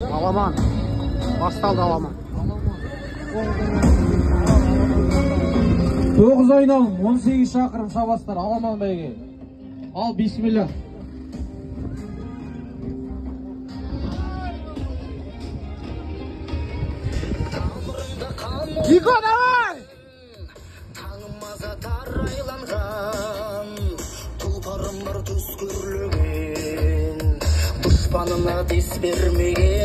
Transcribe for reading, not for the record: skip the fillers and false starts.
Аламан. Басталды аламан. 9 айналым, 18 шақырым шабастар, аламан бәйге. Ал, бисмилля. Дико, давай! Таңымаза тарайланған, тұлпарым бар түс көрлеген, дұшпанына дес бермеген.